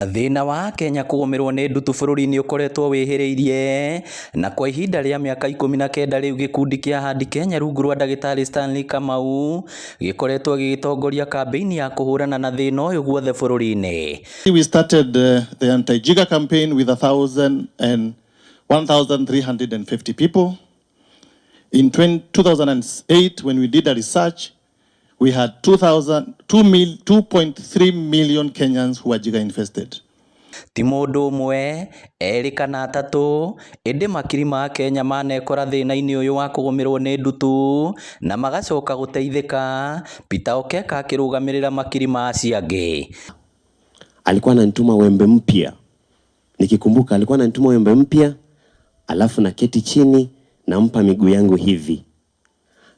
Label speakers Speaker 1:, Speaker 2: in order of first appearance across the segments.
Speaker 1: Thĩna wa Kenya kũgũmĩrwo nĩ ndutu bũrũri-inĩ ũkoretwo wĩhĩrĩirie na kwa ihinda rĩa mĩaka 19 rĩu gĩkundi kĩa Ahadi Kenya rungu rwa ndagĩtarĩ Stanley Kamau gĩkoretwo gĩgĩtongoria kambĩini ya kũhũrana na thĩna ũyũ guothe bũrũri-inĩ.
Speaker 2: We started the anti-jigger campaign with 1,350 people. In 2008, when we did a research, we had 2,000 2.3 million Kenyans who were jigger infested.
Speaker 1: Ti mũndũ ũmwe, erĩ kana atatũ, ĩndĩ makiri ma Kenya manekora thĩna-inĩ ũyũ wa kũgũmĩrwo nĩ ndutu na magacoka gũteithĩka, Peter Okeka akĩrũgamĩrĩra makiri ma acio angĩ.
Speaker 3: Alikuwa ananituma wembe mpya, nikikumbuka alikuwa ananituma wembe mpya, alafu naketi chini nampa miguu yangu hivi.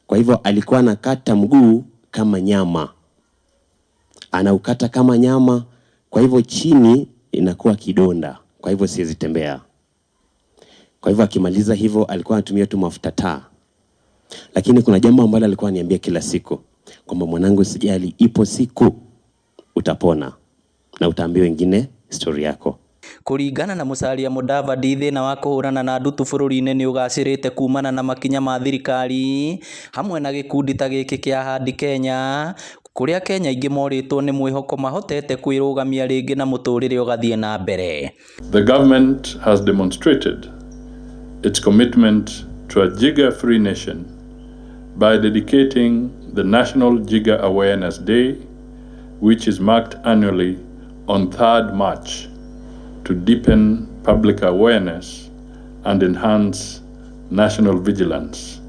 Speaker 3: Kwa hivyo alikuwa anakata mguu kama nyama, anaukata kama nyama, kwa hivyo chini inakuwa kidonda, kwa hivyo siwezi tembea. Kwa hivyo akimaliza hivyo alikuwa anatumia tu mafuta taa, lakini kuna jambo ambalo alikuwa ananiambia kila siku kwamba mwanangu, sijali, ipo siku utapona na utaambia wengine story yako.
Speaker 1: Kũringana na Musalia Mudavadi, thĩna wa kũhũrana na ndutu bũrũri-inĩ nĩ ũgacĩrĩte kumana na makinya ma thirikari hamwe na gĩkundi ta gĩkĩ kĩa Ahadi Kenya, kũrĩa Kenya aingĩ morĩtwo nĩ mwĩhoko mahotete kwĩrũgamia rĩngĩ na mũtũrĩre ũgathiĩ na mbere.
Speaker 4: The government has demonstrated its commitment to a jigger-free nation by dedicating the National Jigger Awareness Day, which is marked annually on 3rd March, to deepen public awareness and enhance national vigilance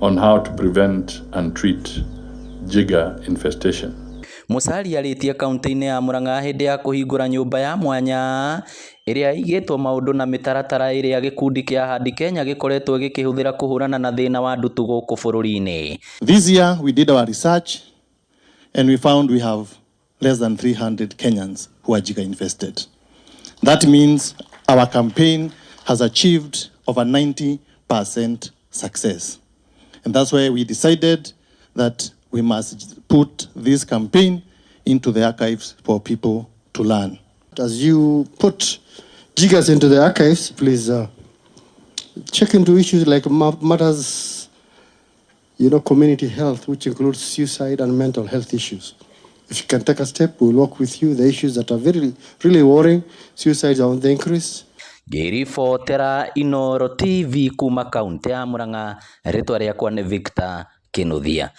Speaker 4: on how to prevent and treat jigger infestation.
Speaker 1: Musalia arĩtie kaunti-inĩ ya Murang'a hĩndĩ ya kũhingũra nyũmba ya mwanya ĩrĩa ĩigĩtwo maũndũ na mĩtaratara ĩrĩa gĩkundi kĩa Ahadi Kenya gĩkoretwo gĩkĩhũthĩra kũhũrana na thĩna wa ndutu gũkũ bũrũri-inĩ.
Speaker 2: This year, we did our research and we found we have less than 300 Kenyans who are jigger infested. That means our campaign has achieved over 90% success. And that's why we decided that we must put this campaign into the archives for people to learn.
Speaker 5: As you put jiggers into the archives, please check into issues like matters, community health, which includes suicide and mental health issues. If you can take a step, we'll work with you. The issues that are very, really worrying, suicides are on the increase.
Speaker 1: Ngĩribotera Inooro TV kuma kaunti ya Murang'a, rĩtwa rĩakwa nĩ Victor Kinuthia.